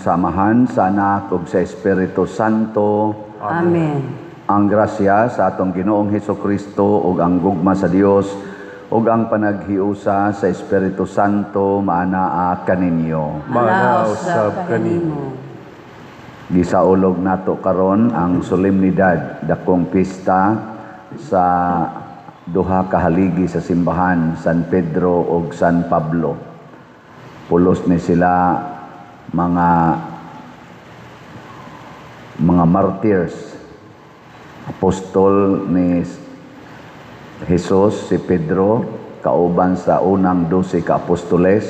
Sa Amahan, sa Anak ug sa Espiritu Santo. Amen. Ang grasya sa atong Ginoong Hesus Kristo ug ang gugma sa Dios ug ang panaghiusa sa Espiritu Santo maanaa kaninyo. Maanaa usab kanimo. Gisaulog nato karon ang solemnidad, dakong pista sa duha ka haligi sa simbahan, San Pedro ug San Pablo. Pulos ni sila mga martyrs. Apostol ni Jesus si Pedro, kauban sa unang 12 ka apostoles,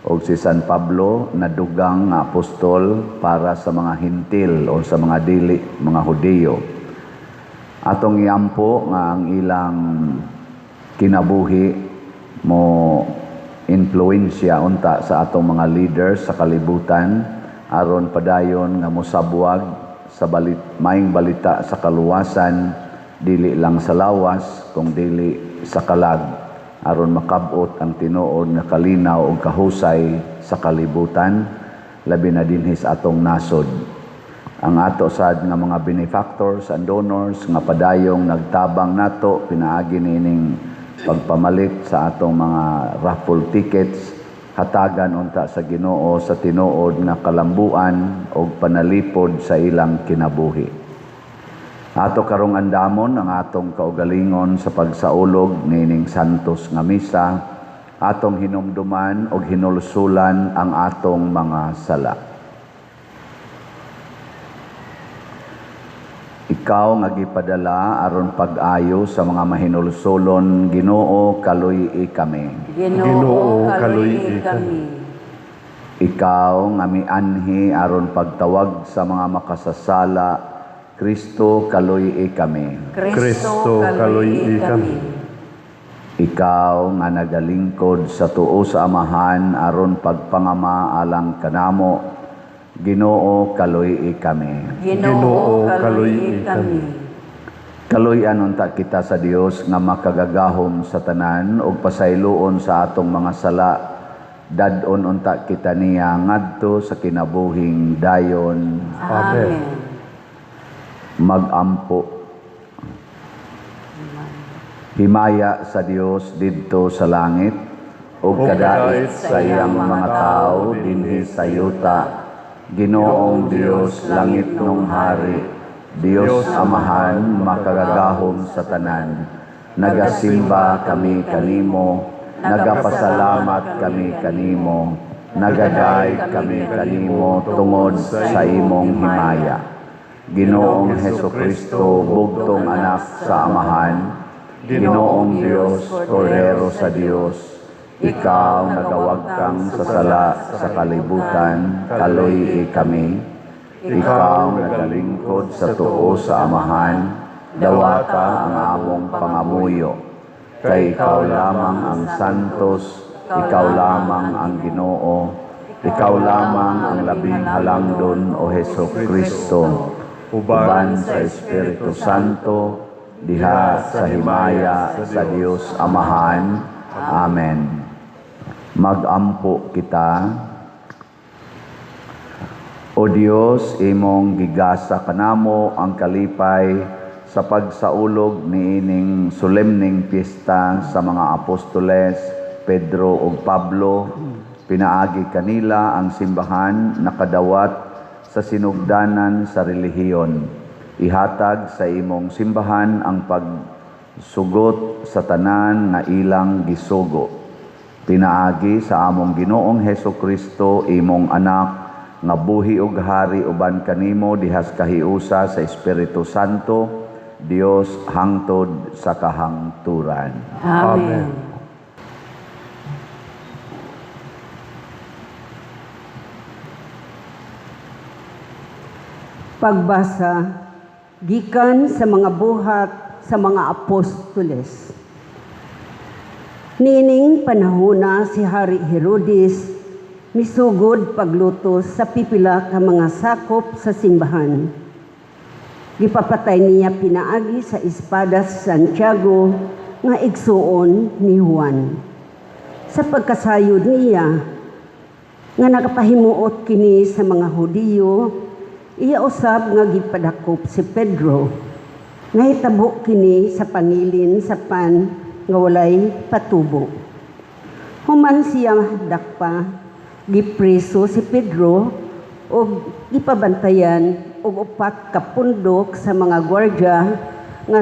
ug si San Pablo, nadugang nga apostol para sa mga Hentil o sa mga dili mga Hudiyo. Atong iampo nga ang ilang kinabuhi mo influensya unta sa atong mga leaders sa kalibutan aron padayon nga mosabwag sa maayong balita sa kaluwasan, dili lang sa lawas kung dili sa kalag, aron makab-ot ang tinuod nga kalinaw ug kahusay sa kalibutan, labi na dinhi sa atong nasod. Ang ato sad nga mga benefactors and donors nga padayong nagtabang nato pinaagi niining pagpamalit sa atong mga raffle tickets, hatagan unta sa Ginoo sa tinuod nga kalambuan ug panalipod sa ilang kinabuhi. Ato karong andamon ang atong kaugalingon sa pagsaulog niining santos nga misa, atong hinumduman ug hinulsulan ang atong mga sala. Ikaw nga gipadala aron pag-ayo sa mga mahinulsulon, Ginoo, kaluy-i kami. Ginoo, Ginoo, kaluy-i kaluy-i kami. Ikaw nga mianhi aron pagtawag sa mga makasasala, Kristo, kaluy-i kami. Kristo, Kristo, kaluy-i kaluy-i kami. kami. Ikaw nga nagalingkod sa tuo sa Amahan aron pagpangama alang kanamo, Ginoo, kaluy-i kami. Ginoo, Ginoo, kaluy-i kaluy-i kami. Kaluy-an unta kita sa Dios nga makagagahom sa tanan ug pasayloon sa atong mga sala. Dad-on unta kita niya ngadto sa kinabuhing dayon. Amen. Magampo. Himaya sa Dios didto sa langit ug Ug kadait kadait sa iyang mga tawo dinhi sa yuta. Ginoong Dios, langitnong hari, Dios Amahan, makagagahom sa tanan. Nagasimba kami kanimo, nagapasalamat kami kanimo, nagagayad kami kanimo tungod sa imong himaya. Ginoong Heso Kristo, bugtong anak sa Amahan, Ginoong Dios, Kordero sa Dios, ikaw nagawagtang sa sala sa kalibutan, kaluy-i kami. Ikaw nagalingkod sa tuo sa Amahan, dawata ang among pangamuyo. Kay ikaw lamang ang santos, ikaw lamang ang Ginoo, ikaw lamang ang labing halangdon, o Heso Kristo, uban sa Espiritu Santo, diha sa himaya sa Dios Amahan. Amen. Magampo kita. O Dios, imong gigasa kanamo ang kalipay sa pagsaulog niining solemning piyesta sa mga apostoles Pedro ug Pablo. Pinaagi kanila ang simbahan nakadawat sa sinugdanan sa relihiyon. Ihatag sa imong simbahan ang pagsugot sa tanan nga ilang gisugo. Pinaagi sa among Ginoong Heso Kristo, imong anak, nga buhi ug hari uban kanimo dihas kahiusa sa Espiritu Santo, Dios hangtod sa kahangturan. Amen. Pagbasa gikan sa mga buhat sa mga apostoles. Niining panahona si Hari Herodes misugod paglutos sa pipila ka mga sakop sa simbahan. Gipapatay niya pinaagi sa espada si Santiago nga igsuon ni Juan. Sa pagkasayod niya, Nga nakapahimuot kini sa mga Hudiyo, iya usab nga gipadakop si Pedro. Nahitabo kini sa pangilin sa pan nga walay patubo. Human siya dakpa, gipreso si Pedro ug gipabantayan og upat ka pundok sa mga gwardiya nga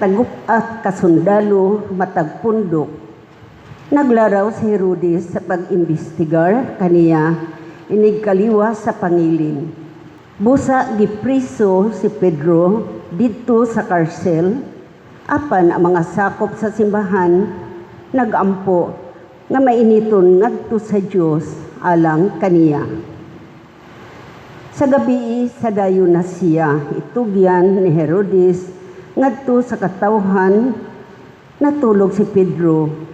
tagup-at ka sundalo matag pundok. Naglaraw si Herodes sa pag-imbestigar kaniya inigkaliwas sa pangilin. Busa gipriso si Pedro didto sa karsel, apan ang mga sakop sa simbahan nagampo nga mainiton ngadto sa Dios alang kaniya. Sa gabi sa dayon na siya itugyan ni Herodes ngadto sa katawhan, natulog si Pedro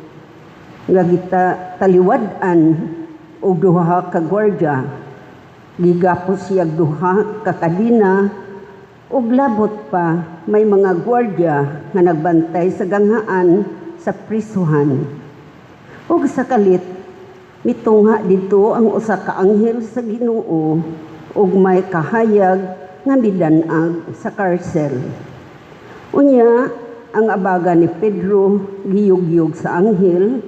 nga gita taliwad-an og duha ka gwardiya. Gigapos siya duha ka kadina ug labot pa may mga gwardiya nga nagbantay sa ganghaan sa prisuhan. Ug sa kalit mitungha didto ang usa ka anghel sa Ginoo ug may kahayag nga midan-ag sa karsel. Unya ang abaga ni Pedro giyugyog sa anghel,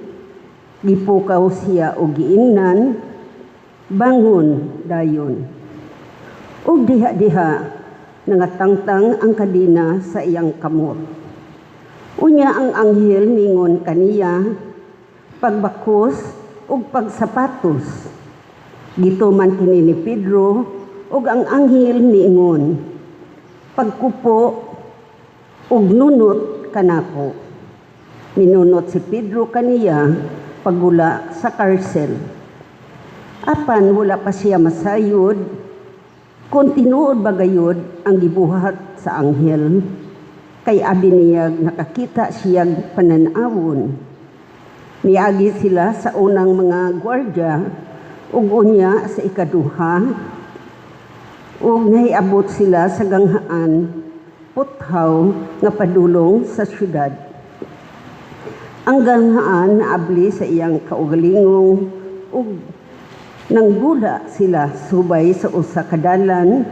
gipukaw siya og giingnan, "Bangon dayon." Ug diha-diha nangatangtang ang kadina sa iyang kamot. Unya ang anghel mingon kaniya, "Pagbakos ug pagsapatos." Gituman kini ni Pedro ug ang anghel miingon, "Pagkupo ug nunot kanako." Minunot si Pedro kaniya pagula sa karsel. Apan wala pa siya masayod kung tinuod ba gayud ang gibuhat sa anghel, kay abi niyag nakakita siyag panan-awon. Miagi sila sa unang mga gwardiya ug unya sa ikaduha ug nahiabot sila sa ganghaan puthaw nga padulong sa syudad. Ang ganghaan naabli sa iyang kaugalingong ug nanggula sila subay sa usa ka dalan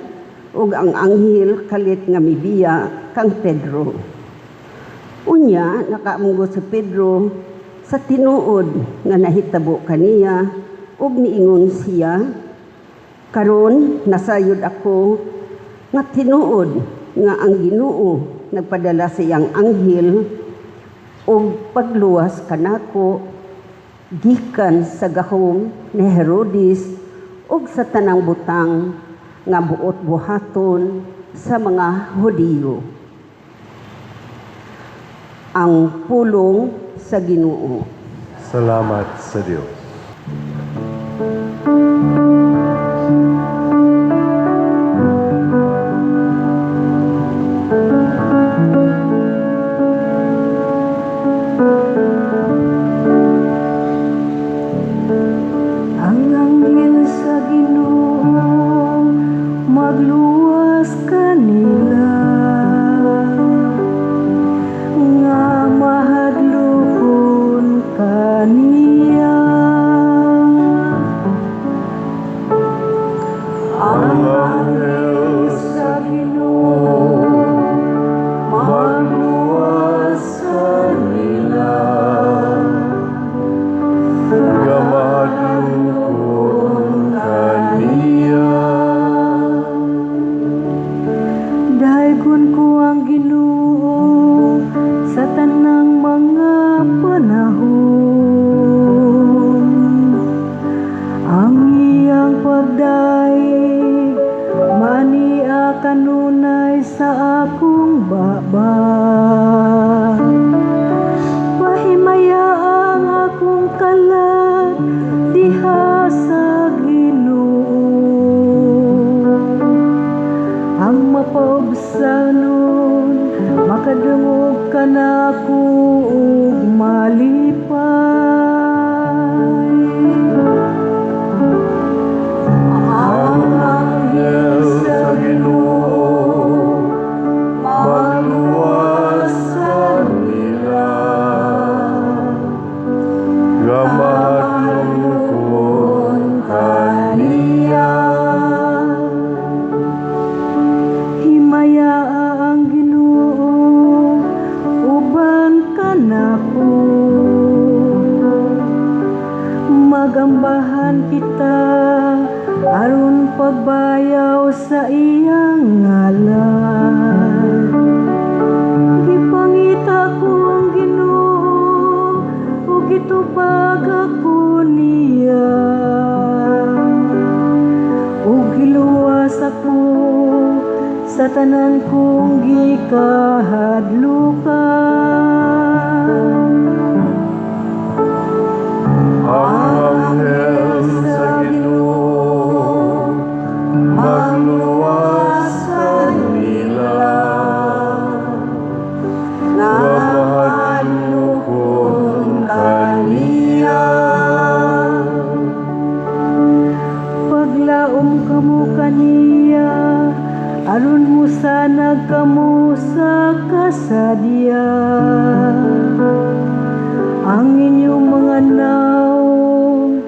ug ang anghel kalit nga mibiya kang Pedro. Unya nakaamgo si Pedro sa tinuod nga nahitabo kaniya ug miingon siya, "Karon nasayod ako nga tinuod nga ang Ginoo nagpadala sa iyang anghel ug pagluwas kanako gikan sa gahom ni Herodes ug sa tanang butang nga buot buhaton sa mga Hudiyo." Ang pulong sa Ginoo. Salamat sa Dios. Ang anghel sa Ginoo magluwas kanila nga mahadlokon kaniya. Ang anghel sa Ginoo magluwas kanila nga mahadlokon kaniya. Daygon ko ang Ginoo sa tanang mga panahon. Ang iyang pagdayeg mania kanunay sa akong baba. Pahimaya ang akong kalag diha sa Ginoo. Ang mapaubsanon makadungog kanako ug malipay. Ang anghel sa Ginoo magluwas kanila nga mahadlokon. Sa tanan kong gikahadlukan. Ang anghel sa Ginoo magluwas kanila, nga mahadlokon kaniya. Paglaom kamo kaniya, aron mosanag kamo sa kasadya. Ang inyong mga nawong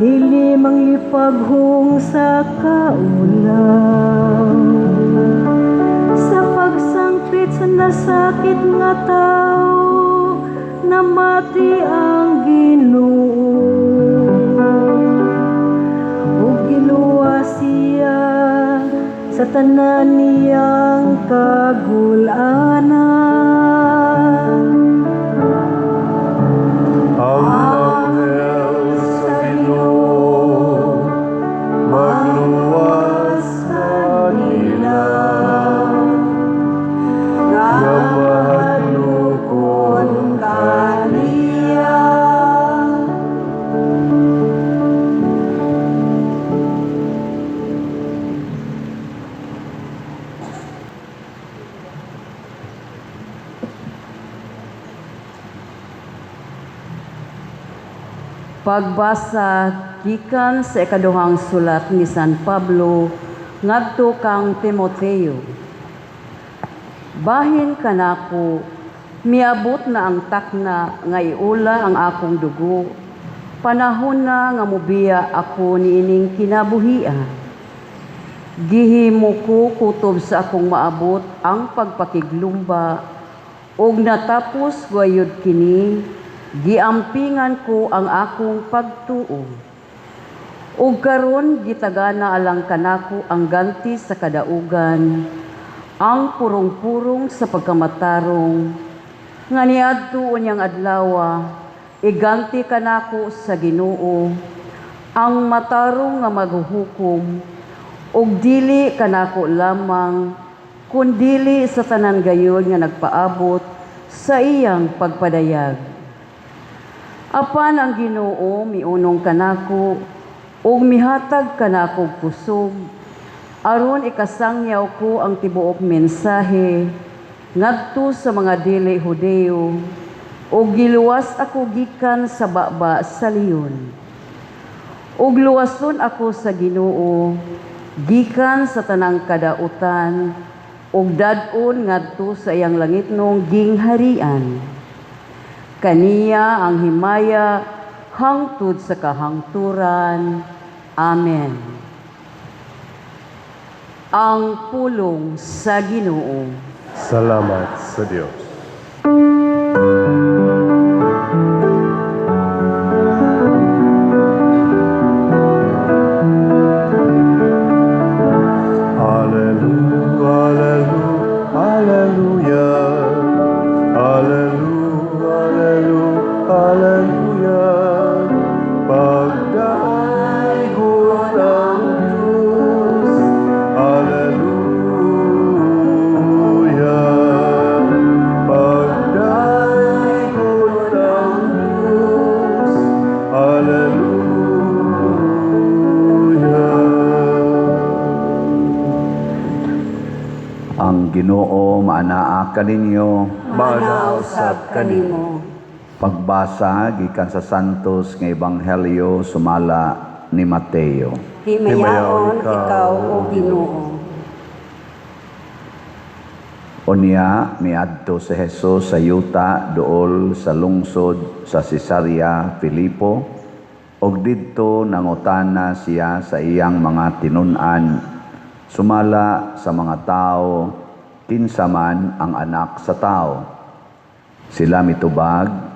dili manglipaghong sa kaulaw. Sa pagsangpit sa nasakit nga tao, namati ang Ginoo ug giluwas siya sa tanan niyang kagul-anan. Ang anghel sa Ginoo magluwas kanila, nga mahadlokon kaniya. Pagbasa gikan sa ikaduhang sulat ni San Pablo ngadto kang Timoteo. Bahin kanako, miabot na ang takna nga iula ang akong dugo. Panahon na nga mobiya ako niining kinabuhia. Gihimo ko kutob sa akong maabot ang pagpakiglumba ug natapos gayud kini, giampingan ko ang akong pagtuo. Ug karon gitagana alang kanako ang ganti sa kadaugan, ang purong-purong sa pagkamatarong, nga niadto unyang adlawa, iganti kanako sa Ginoo, ang matarong nga maghuhukom, ug dili kanako lamang, kundili sa tanan gayud nga nagpaabot sa iyang pagpadayag. Apan ang Ginoo miunong kanako ug mihatag kanako og kusog aron ikasangyaw ko ang tibuok mensahe ngadto sa mga dili Hudeo ug giluwas ako gikan sa baba sa leon. Ug luwason ako sa Ginoo gikan sa tanang kadautan ug dad-on ngadto sa iyang langitnong gingharian. Kaniya ang himaya hangtod sa kahangturan. Amen. Ang pulong sa Ginoo. Salamat sa Dios. Alleluia, alleluia, alleluia. Alleluia, alleluia, alleluia. Pagdaygon ang Diyos. Alleluia. Pagdaygon ang Diyos. Alleluia. Ang Ginoo maanaa kaninyo. Maanaa usab kanimo. Pagbasa gikan sa Santos nga Ebanghelyo sumala ni Mateo. Himayaon ikaw, O Ginoo. Unya miadto si Jesus sa yuta duol sa lungsod sa Cesarea Filipo ug didto nangutana siya sa iyang mga tinun-an sumala sa mga tao, kinsa man ang Anak sa Tao? Sila mitubag,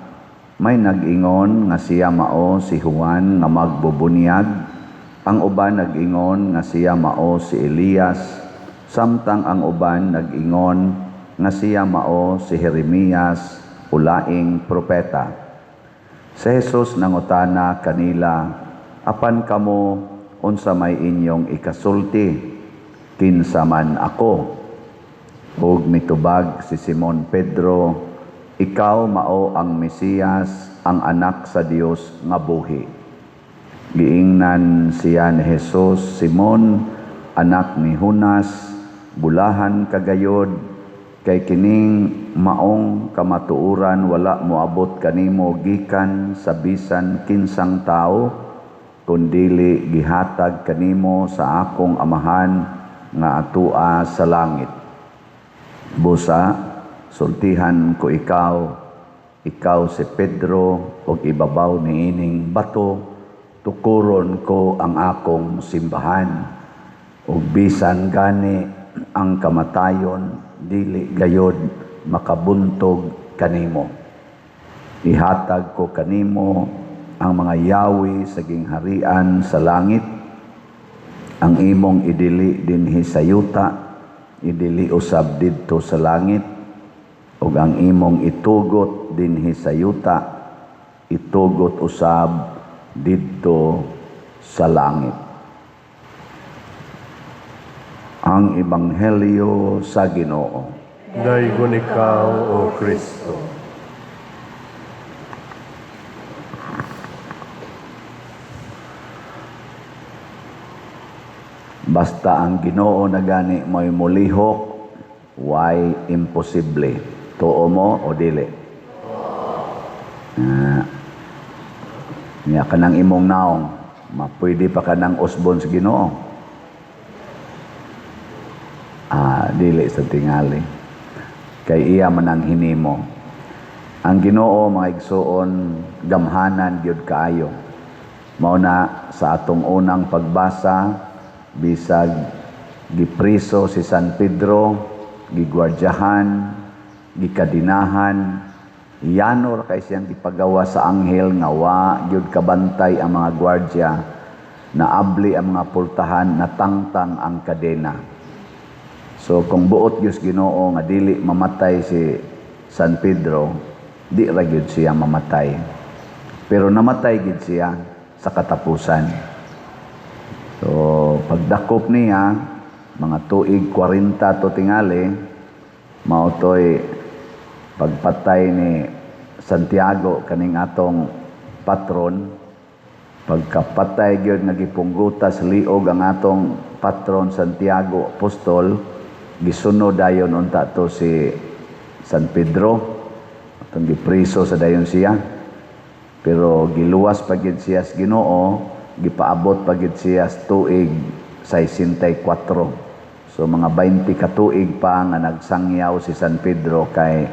may nag-ingon nga siya mao si Juan nga magbubunyag, ang uban nag-ingon nga siya mao si Elias, samtang ang uban nag-ingon nga siya mao si Jeremias o laing propeta. Si Jesus nangutana kanila, "Apan kamo, unsa may inyong ikasulti? Kinsa man ako?" Ug mitubag si Simon Pedro, "Ikaw mao ang Mesiyas, ang anak sa Dios nga buhi." Giingnan siya ni Jesus, "Simon, anak ni Junas, bulahan ka gayod, kay kining maong kamatuoran wala moabot kanimo gikan sa bisan kinsang tawo, kundili gihatag kanimo sa akong Amahan nga atua sa langit. Busa, sultihan ko ikaw, ikaw si Pedro, ug ibabaw niining bato tukuron ko ang akong simbahan. Ug bisan gani ang kamatayon dili gayod makabuntog kanimo. Ihatag ko kanimo ang mga yawi sa gingharian sa langit. Ang imong idili dinhi sa yuta, idili usab didto sa langit, ug ang imong itugot dinhi sa yuta, itugot usab didto sa langit." Ang Ebanghelyo sa Ginoo. Daygon ikaw, O Kristo. Basta ang Ginoo na gani mo'y mulihok, way imposible. Tuo mo o dili? Nya kanang imong naong, mapwede pa kanang usbon sa Ginoo. Dili sa tingali. Kay iya man ang hinimo. Ang Ginoo, mga igsuon, gamhanan gyud kaayo. Mao na sa atong unang pagbasa, bisag gipriso si San Pedro, gigwardyahan, gikadinahan, yano ra kay siyang gipagawa sa anghel nga wa gyud kabantay ang mga gwardya, naabli ang mga pultahan, natangtang ang kadena. So kung buot gyud Ginoo nga dili mamatay si San Pedro, di ra gyud siya mamatay. Pero namatay gyud siya sa katapusan. So pagdakop niya, mga tuig 40 to tingali, mao toy pagpatay ni Santiago kaning atong patron. Pagkapatay gyud nga gipunggutas liog ang atong patron Santiago Apostol, gisunod dayon unta to si San Pedro, atong gipriso sa dayon siya. Pero giluwas pa gyud siya sa Ginoo, gipaabot pa gyud siya sa tuig 64. So mga 20 ka tuig pa nga nagsangyaw si San Pedro kay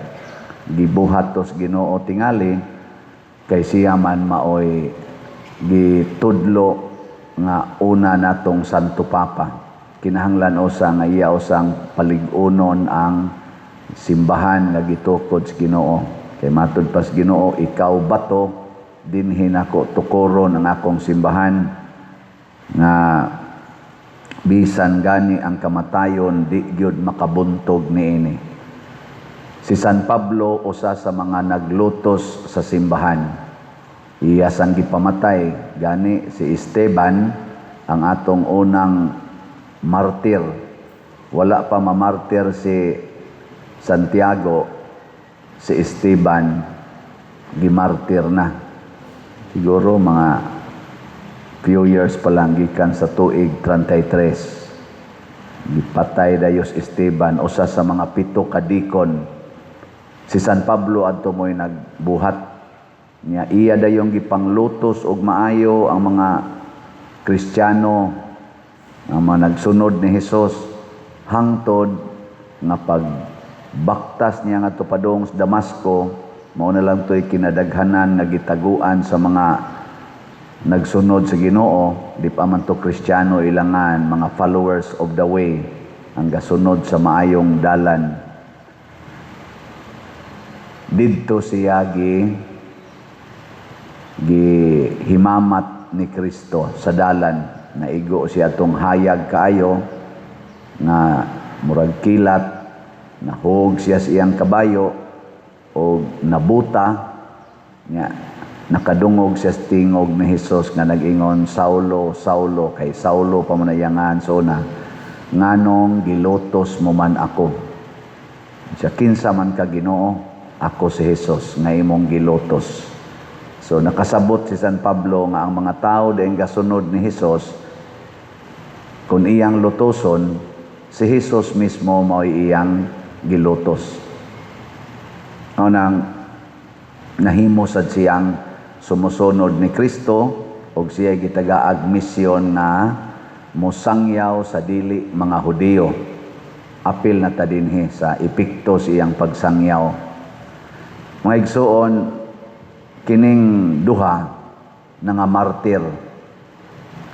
gibuhat to sa Ginoo tingali, kay siya man maoy gitudlo nga una natong Santo Papa. Kinahanglan usa nga iya usang palig-unon ang simbahan nga gitukod sa Ginoo. Kay matud pa sa Ginoo, ikaw bato, dinhi nako tukoron ang akong simbahan, nga bisan gani ang kamatayon di gyud makabuntog niini. Si San Pablo usa sa mga naglutos sa simbahan. Iya sang gipamatay gani si Esteban, ang atong unang martir. Wala pa mamartir si Santiago, si Esteban gimartir na. Siguro mga few years pa lang gikan sa tuig 33. Gipatay dayos Esteban, usa sa mga 7 ka dikon. Si San Pablo adto mo'y nagbuhat niya. Iya dayong gipanglutos og maayo ang mga Kristiyano, ang mga nagsunod ni Hesus, hangtod nga pagbaktas niya ngadto padung sa Damasco. Mao na lang to'y kinadaghanan nga gitaguan sa mga nagsunod sa Ginoo. Di pa man to Kristiyano ilangan, mga followers of the way, ang gasunod sa maayong dalan. Didto siya gihimamat ni Kristo sa dalan. Naigo siya tong hayag kaayo nga murag kilat, nahug siya sa iyang kabayo o nabuta niya. Nakadungog siya sa tingog ni Hesus nga nag-ingon, "Saulo, Saulo," kay Saulo pa man iyangan so na, "nganong gilutos mo man ako?" Siya, "Kinsa man ka, Ginoo?" "Ako si Jesus nga imong gilutos." So nakasabot si San Pablo nga ang mga tao diin gasunod ni Jesus, kung iyang lutoson, si Jesus mismo mao'y iyang gilutos. Mao nang nahimo sad siyang sumusunod ni Kristo ug siya gitagaag misyon nga mosangyaw sa dili mga Hudiyo. Apil na ta dinhi sa epekto sa iyang pagsangyaw. Mga igsuon, kining duha na nga martir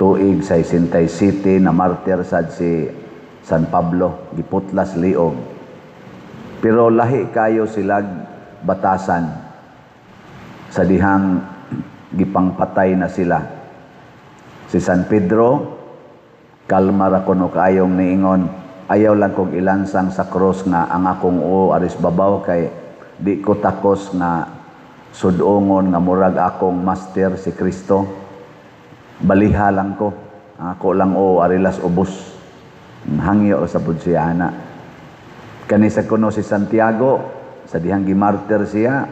tuig sa 67 na martir sad si San Pablo, giputlas liog. Pero lahi kayo silag batasan sa dihang gipangpatay na sila. Si San Pedro, kalma ra kuno kaayong niingon, "Ayaw lang kog ilansang sa krus nga ang akong uo aris babaw kay di ko takos nga sudongon nga murag akong master si Kristo. Baliha lang ko. Ang ako lang uo arilas ubos." Hangyo sa pud siya ana. Kani sa kuno si Santiago, sa dihang gimartir siya,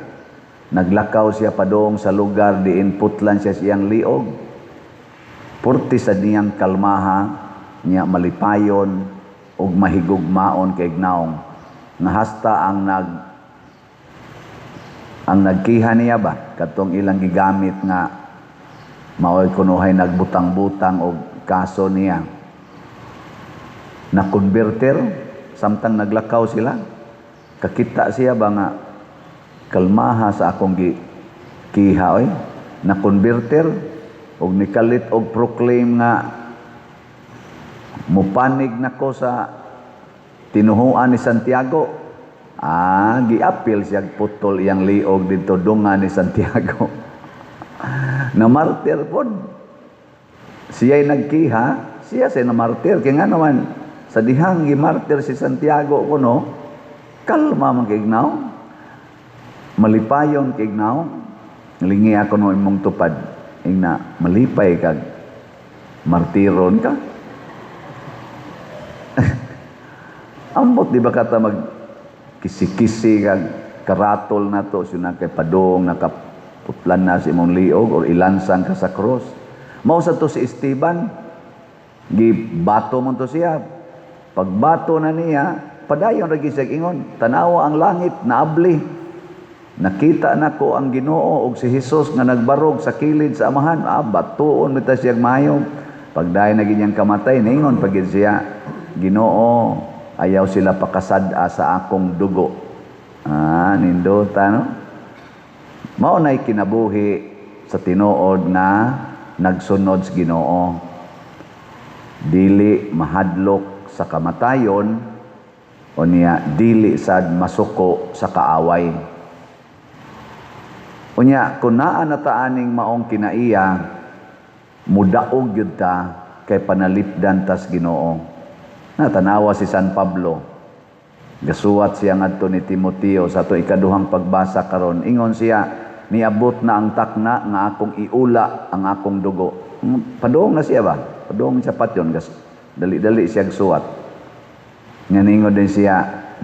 naglakaw siya padung sa lugar diin putlan siya siyang liog. Purti sa niyang kalmaha niya, malipayon ug mahigugmaon kay naong nga hasta ang nagkiha niya ba, katong ilang gigamit nga maoy kunuhay nagbutang-butang og kaso niya, na converter samtang naglakaw sila. Kakita siya ba nga kalmaha sa akong gi kiha oy, na converter og nikalit og proclaim nga mupanig nako sa tinuhuan ni Santiago. Ah, giapil siya putol iyang liog didto dungan ni Santiago. Na martir pod. Siya'y nagkiha, siya siya na martir. Kaya nga naman, sa dihang gimartir si Santiago kuno, kalma man kay ignaw. Malipayon kay ignaw. Lingi ako no imong tupad. Ingna, malipay kag martiron ka. Ambot di ba kata mag kisi-kisi kag karatol na to siya na kay padong nakaputlan na si imong liog or ilansang ka sa cross. Mao sa to si Esteban, gibato mo to siya. Pagbato na niya, padayon ra gyud siya ingon, "Tanawa ang langit naabli. Nakita nako ang Ginoo ug si Hesus nga nagbarog sa kilid sa Amahan." Ah, batuon bitaw siya maayo. Pagdayon na gid kamatay, ningon pag siya, "Ginoo, ayaw sila pakasad-a sa akong dugo." Ah, nindota, no? Mao na'y kinabuhi sa tinuod nga nagsunod sa Ginoo. Dili mahadlok sa kamatayon o niya dili sad masuko sa kaaway. Unya kung naa na ta aning maong kinaiya, mudaog gyud ta kay panalipdan tas Ginoo. Natanawa si San Pablo. Gasuwat siya ngadto ni Timoteo sa ato ikaduhang pagbasa karon. Ingon siya, "Niabot na ang takna nga akong iula ang akong dugo." Padung na siya ba? Padung siya patyon gas. Dali-dali siya suwat. Nga ningon din siya,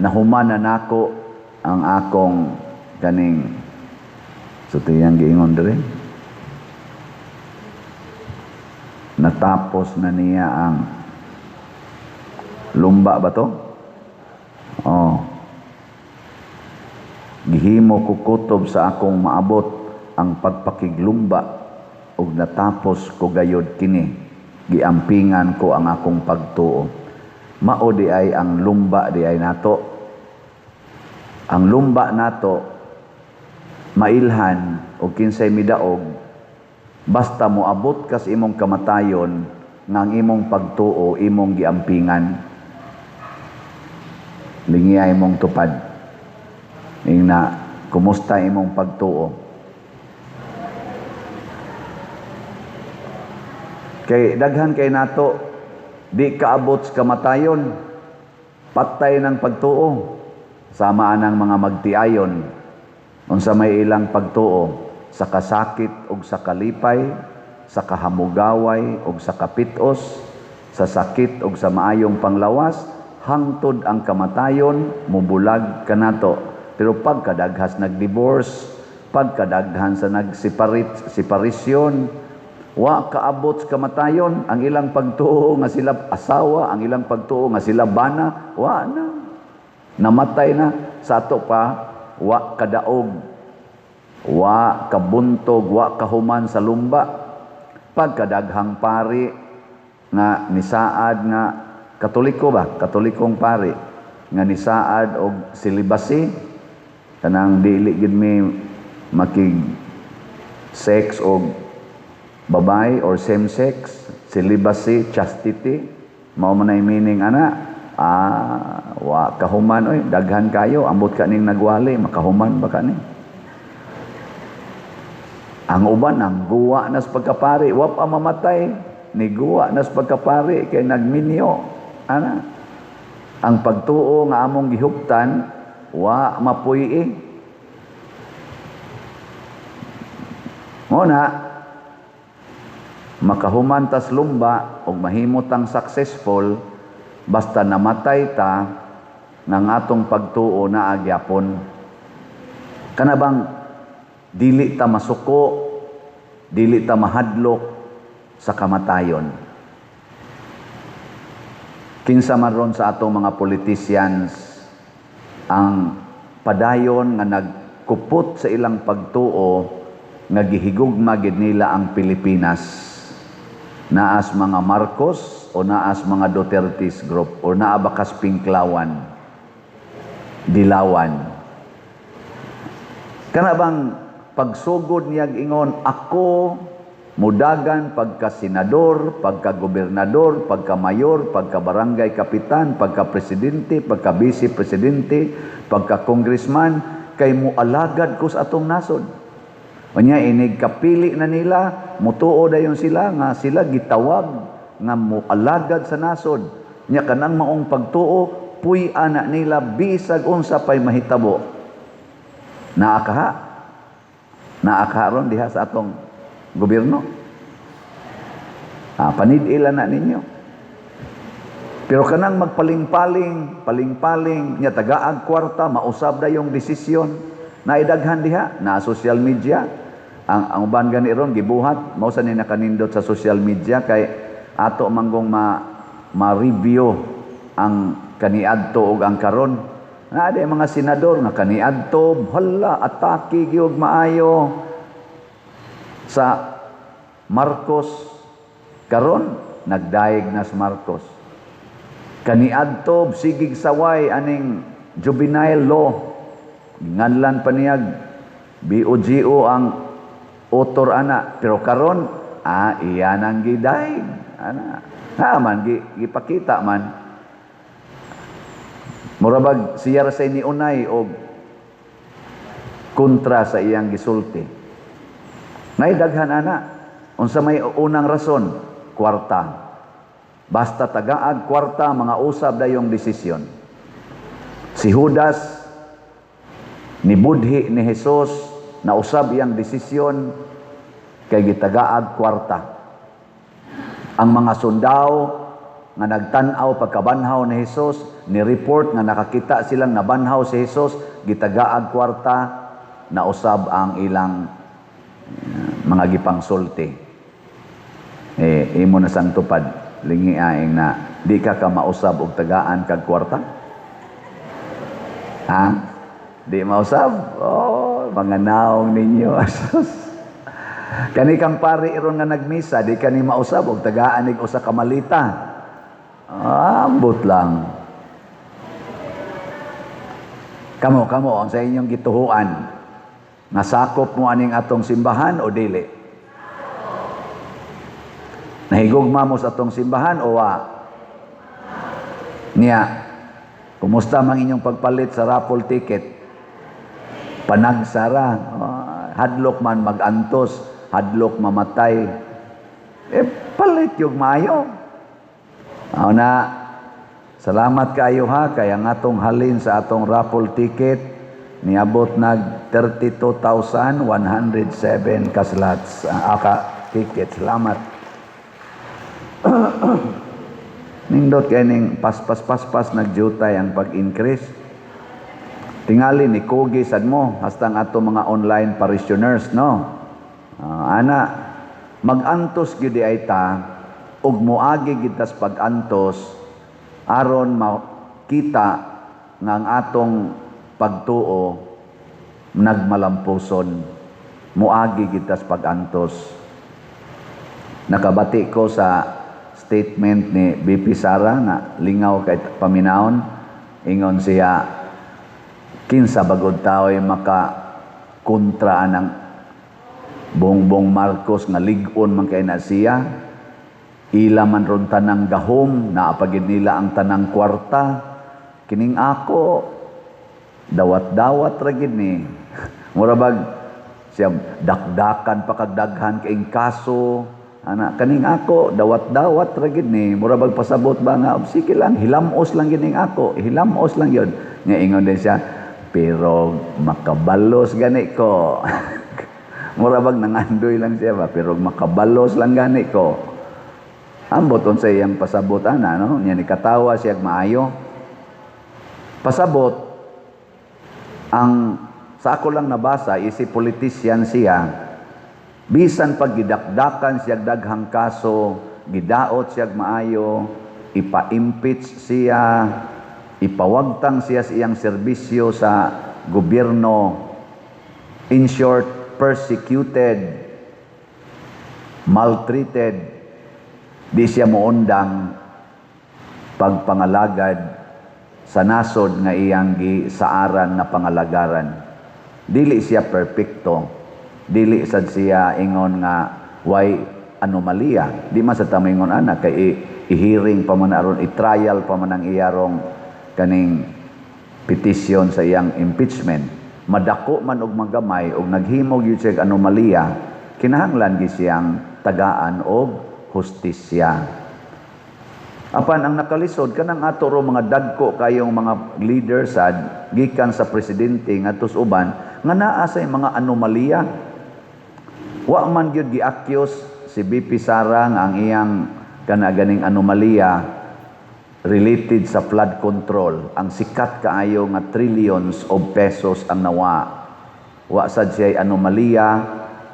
"Nahuman na nako ang akong kaning." So tiyang giingon diri. Natapos na niya ang lumba ba to? Oh. "Gihimo ko kutob sa akong maabot ang pagpakiglumba ug natapos ko gayod kini, giampingan ko ang akong pagtuo." Mao di ay ang lumba di ay nato. Ang lumba nato mailhan o kinsay midaog, basta moabot kas imong kamatayon nga ang imong pagtuo imong giampingan. Lingiya imong tupad. Ingna, kumusta imong pagtuo? Kay daghan kay nato di kaabot sa kamatayon, patay ng pagtuo. Sama anang mga magtiayon unsa may ilang pagtuo sa kasakit ug sa kalipay, sa kahamugaway ug sa kapitos, sa sakit ug sa maayong panglawas, Hangtod ang kamatayon mubulag kanato. Pero pagkadaghas nag-divorce, pagkadaghan sa nag-separate, separation, wa kaabot sa kamatayon ang ilang pagtuo nga sila asawa, ang ilang pagtuo nga sila bana, wa na. Namatay na. Sa ato pa, wa kadaog, wa kabuntog, wa kahuman sa lumba. Pagkadaghang pari nga nisaad nga Katoliko ba? Katolikong pari nga nisaad og celibacy, kanang dili gid mi makig sex og babae or same sex, celibacy, chastity, mao man ay meaning ana. Wa kahuman oy, daghan kayo, ambot ka ning nagwali, makahuman ba ka ni? Ang uban ang guwa nas pagkapari, wa pa mamatay, ni guwa nas pagkapari kay nagminyo ana. Ang pagtuo nga among gihuptan wa mapuy-i. Mo na makahuman tas lumba og mahimo tang successful basta namatay ta nga atong pagtuo naa gyapon. Kana bang dili ta masuko, dili ta mahadlok sa kamatayon. Kinsa man ron sa atong mga politicians ang padayon nga nagkupot sa ilang pagtuo nga gihigugma gid nila ang Pilipinas, naas mga Marcos o naas mga Duterte's group o naa ba kas Pinklawan, Dilawan. Kana bang pagsugod niyag ingon, ako mudagan pagka-senador, pagka-gobernador, pagka-mayor, pagka-barangay kapitan, pagka-presidente, pagka-vice-presidente, pagka-congressman, kay mualagad ko sa atong nasod. Unya inig kapili na nila, mutuo dayon sila nga sila gitawag nga mualagad sa nasod. Nya kanang maong pagtuo, puy-an na nila bisag unsa pay mahitabo. Naa kaha? Naa kaha ron diha sa atong gobyerno? Panid-ila na ninyo. Pero kanang magpaling-paling, paling-paling, nya tagaag kwarta, mausab na yung desisyon. Naidaghan diha, na social media. Ang uban gani ron gibuhat, mao sa ni nakanindot sa social media kay ato manggong ma-review ang kaniadto ug ang karon. Naa di mga senador nga kaniadto, hala, atake gyud maayo sa Marcos. Karon nagdaig na sa Marcos. Kaniadto sigig saway aning juvenile law. Nganlan pa niyag BOGO ang author ana, pero karon iyan ang gidaig ana. Ha man gipakita man. Murabag siya ra say niunay og kontra sa iyang gisulti. Naidaghan ana. Unsa may unang rason? Kwarta. Basta tagaag kwarta, mga usab dayong desisyon. Si Judas nibudhi ni Jesus, nausab iyang desisyon kay gitagaag kwarta. Ang mga sundao nga nagtan-aw pagkabanhaw ni Jesus, ni-report nga nakakita silang nabanhaw si Jesus, gitagaag kwarta, nausab ang ilang mga gipangsulti. Imo na sang tupad, lingi aing na di ka ka mausab og tagaan kag kwarta. Ha? Di mausab? Oh, mga naong ninyo. Kani kang pari iron nga nagmisa, di ka ni mausab og tagaan nig usa ka malita. Ambot lang. Kamo, kamo, ang sa inyong gituhuan, nasakop mo aning atong simbahan o dili? Nahigugma mo sa atong simbahan o wa? Niya, kumusta mang inyong pagpalit sa raffle ticket? Panagsara. Hadlok man magantos, hadlok mamatay. Palit yung mayo. Na, salamat kayo ha, kaya nga atong halin sa atong raffle ticket, niabot nag 32,107 kaslots, aka ticket. Salamat. Nindot kay ning paspas paspas nagdyutay ang pag-increase. Tingali ni Kogi sad mo hasta ang ato mga online parishioners, no. Ana magantos gyud ay ta ug moagi gid tas pag-antos aron makita nga ang atong pagtuo nagmalampuson. Moagi gid tas pag-antos. Nakabati ko sa statement ni BP Sara nga lingaw kay paminawon. Ingon siya, kinsa bagod tao'y maka kontra anang Bongbong Marcos nga lig-on man kay na siya, ila man ron tanang gahom, naapagid nila ang tanang kwarta, kining ako dawat-dawat ra gid ni. Mura bag siya dakdakan pa kag daghan kaing kaso ana, kaning ako dawat-dawat ra gid ni. Mura bag pasabot ba nga sige lang, hilamos lang gid ning ako, hilamos lang yun. Nga ingon din siya, pero makabalos gani ko. Mura bag nangandoy lang siya ba, pero makabalos lang gani ko. Ambot unsa iyang pasabot ana, no? Nya ni katawa siya maayo. Pasabot ang sa ako lang nabasa, isi politician siya, bisan pag gidakdakan siya daghang kaso, gidaot siya maayo, ipa-impeach siya, ipawagtang siya sa iyang serbisyo sa gobyerno, in short, persecuted, maltreated, di siya moundang pagpangalagad sa nasod nga iyang gisaaran nga pangalagaran. Dili siya perpekto, dili sad siya ingon nga way anomalya. Di man sa tamingon ana kay i-hearing pa man aron, i-trial pa man ang iyarong kaning petition sa iyang impeachment. Madako man og magamay og naghimo gyud siya anomalya, kinahanglan gyud siyang tagaan og hustisya. Apan ang nakalisod kanang ato ro mga dagko kayong mga leader sad gikan sa presidente ngadto sa uban nga naa say mga anomalya. Wa man gyud gi-accuse si BP Sara nga ang iyang kana ganing anomalya related sa flood control, ang sikat kaayo nga trillions of pesos ang nawa. Wa sad siya anomalya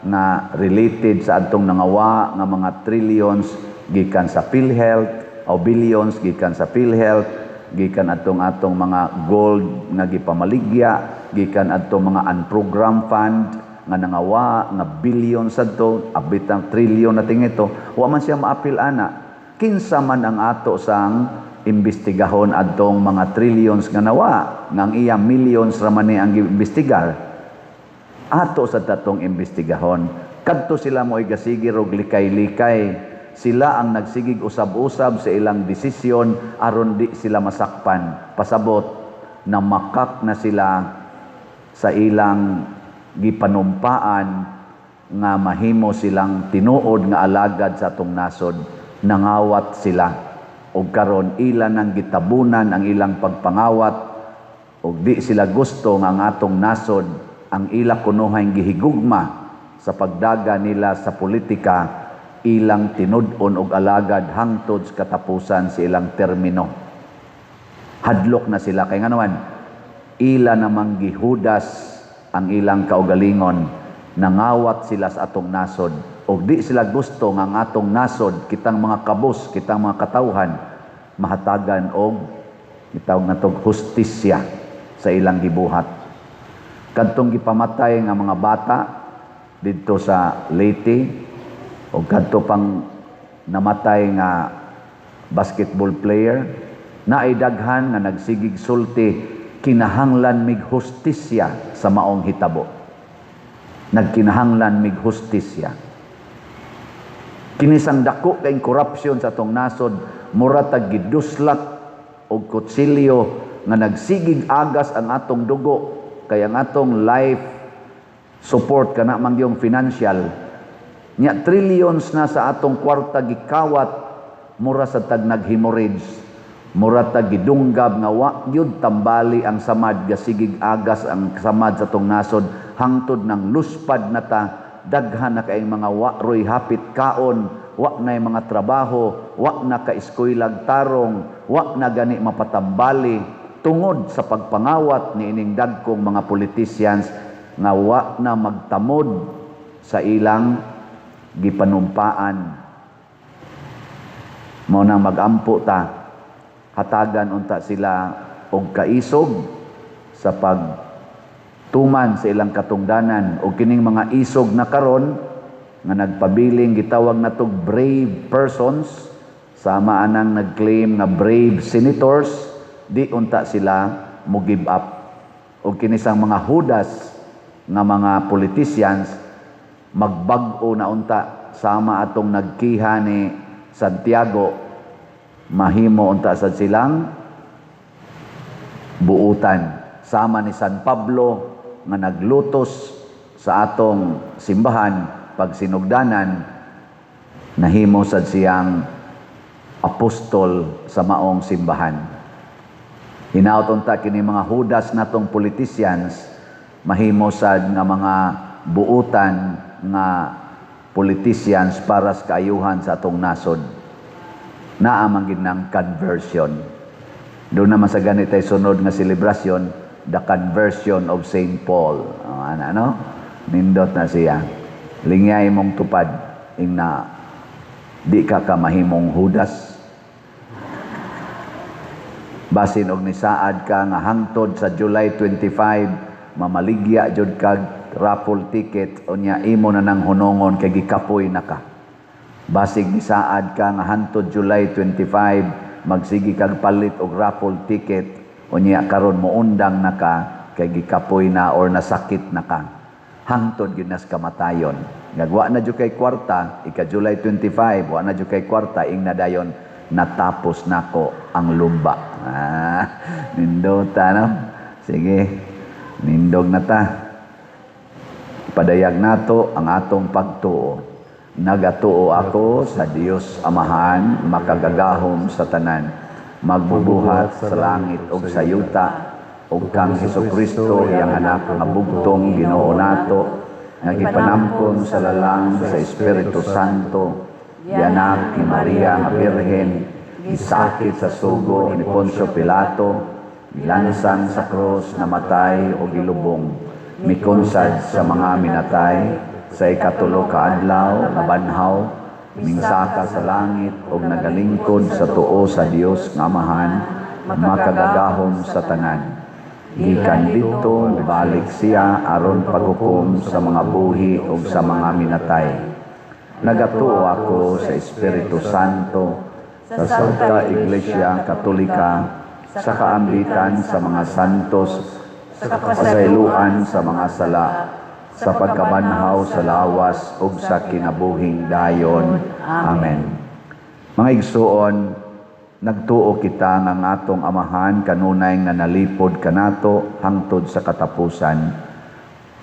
nga related sa adtong nangawa nga mga trillions gikan sa PhilHealth o billions gikan sa PhilHealth, gikan atong atong mga gold nga gipamaligya, gikan adtong mga unprogrammed fund nga nangawa nga billions adto, abit ang trillion na tingito. Wa man siya maapil ana. Kinsa man ang ato sang imbestigahon adtong mga trillions nga nawa, nga ang iya millions ra man ni ang giimbestigar? Ato sa tatong imbestigahon. Kadto sila mo'y gasigir og likay-likay. Sila ang nagsigig usab-usab sa ilang desisyon aron di sila masakpan. Pasabot na makak na sila sa ilang gipanumpaan nga mahimo silang tinuod nga alagad sa atong nasod. Nangawat sila. Og karon ila nang gitabunan ang ilang pagpangawat og di sila gusto nga ang atong nasod ang ila kunuhay gihigugma sa pagdaga nila sa politika, ilang tinud-on og alagad hangtod sa katapusan sa ilang termino. Hadlok na sila kay nganoman ila namang gihudas ang ilang kaugalingon. Nangawat sila sa atong nasod og di sila gusto nga ang atong nasod, kitang mga kabus, kitang mga katawhan, mahatagan og gitawag natog hustisya sa ilang gibuhat. Kadtong gipamatay nga mga bata didto sa Leyte og kadto pang namatay nga basketball player, naay daghan nga nagsigig sulti, kinahanglan mig hustisya sa maong hitabo. Nagkinahanglan mig hustisya. Kinisang dako kay corruption sa atong nasod, mura tag giduslak og kutsilyo nga nagsigig agas ang atong dugo, kay ang atong life support kana man yung financial nya, trillions na sa atong kwarta gikawat, mura sa tag nag-hemorrhage, mura tag gidunggab nga wa gyud tambali ang samad, gasigig agas ang samad sa atong nasod hangtod ng luspad na ta. Daghan na kaayong mga wa roy hapit kaon, wa na mga trabaho, wa na ka eskuylag tarong, wa na gani mapatambali tungod sa pagpangawat ni ining dagkong mga politicians nga wa na magtamod sa ilang gipanumpaan. Mao nang magampo ta, hatagan unta sila og kaisog sa pagtuman sa ilang katungdanan, og kining mga isog na karon nga nagpabiling gitawag natog brave persons, sama anang nag-claim nga brave senators, di unta sila mo give up. Og kinisang mga Judas nga mga politicians, magbag-o na unta sama atong nagkiha ni Santiago, mahimo unta sad silang buutan sama ni San Pablo nga naglutos sa atong simbahan pag sinugdanan, nahimo sad siyang apostol sa maong simbahan. Hinaot unta kini mga Judas natong politicians mahimo sad nga mga buutan nga politicians para sa kaayuhan sa atong nasod. Naa man gid ng conversion. Doon naman sa ganit ay sunod nga selebrasyon, the conversion of Saint Paul. Oh, ano, ano? Nindot na siya. Lingyay mong tupad, ing na di ka ka mahimong Judas. Basin og nisaad ka nga hangtod sa July 25, mamaligya jud kag raffle ticket, unya imo na nang hunongon kay gikapoy na ka. Basig nisaad ka nga hangtod July 25 magsigi kag palit og raffle ticket, unya karon moundang na ka kay gikapoy na or nasakit na ka. Hangtod gyud nas kamatayon. Ngagwa na jud kay kwarta, ika July 25, wa na jud kay kwarta, ing na dayon natapos nako ang lumba. Ah, nindota, no? Sige, nindog na ta. Padayag nato ang atong pagtuo. Nagatuo ako sa Dios Amahan, makagagahom sa tanan, magbubuhat sa langit ug sa yuta, ug kang Hesukristo, iyang anak nga bugtong Ginoo nato, nga gipanampon sa lalang sa Espiritu Santo, gianak ni Maria nga Birhen, gisakit sa sugo ni Poncio Pilato, gilansang sa krus, namatay o gilubong, mikunsad sa mga minatay, sa ikatulo ka adlaw nabanhaw, mingsaka sa langit ug nagalingkod sa tuo sa Dios nga Amahan, makagagahom sa tanan. Gikan didto mobalik siya aron paghukom sa mga buhi ug sa mga minatay. Nagatuo ako sa Espiritu Santo, sa Santa Iglesia Katolika, sa kaambitan sa mga santos, sa kasayloan sa mga sala, sa pagkabanhaw sa lawas ug sa kinabuhing dayon. Amen. Mga igsuon, nagtuo kita nga ang atong Amahan kanunay nga nalipod kanato hangtod sa katapusan.